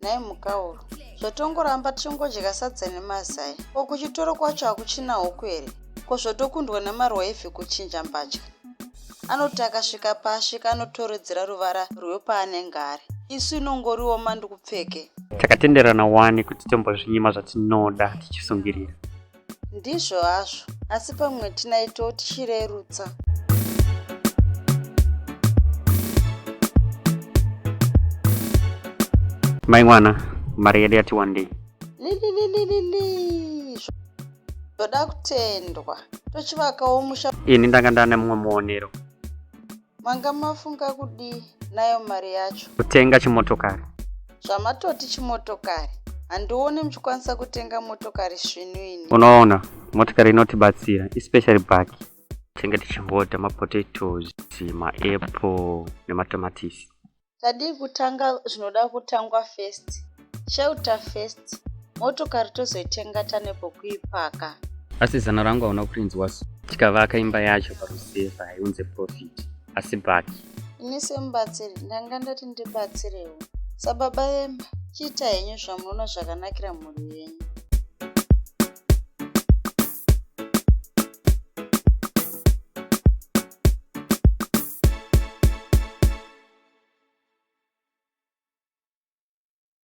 Nhai Mhukauru, zvotongoramba tichingodya sadza nemazai, ko kuchitoro kwacho hakuchina huku here? Ko zvotokundwa nemarwaivhi kuchinja mbatya? Anoti akasvika paasvika anotoredzera ruvara rwepaanenge ari. Isu inongoriwo mandikupfeke. Takatenderana wani kuti tombozvinyima zvatinoda tichisungirira. Ndizvo hazvo, asi pamwe tinaito tichirerutsa. Mai mwana, mari yedu yati wandei. Lililililili, zvoda kutendwa. Tochivakawo musha. Ini ndanga ndane mumwe muonero. Manga mafunga kudii nayo mari yacho? Kutenga chimotokari. Zvamatoti chimotokari, handione muchikwanisa kutenga motokari svinu ini. Unoona, motokari inotibatsira, especially bhaki. Tenge tichingodya mapotatoes, maapple nematomatisi. Tadii kutanga zvinoda kutangwa first, shelter first, motokari tozoitenga tane pokuipaka. Asi zano rangu hauna kurinzwa su. Tikavaka imba yacho paruzevha haiunze profit, asi bhaki. Ini semubatsiri ndanga ndati ndibatsirewo. Sababa vemba, chiitai henyu zvamunoona zvakanakira mhuri yenyu.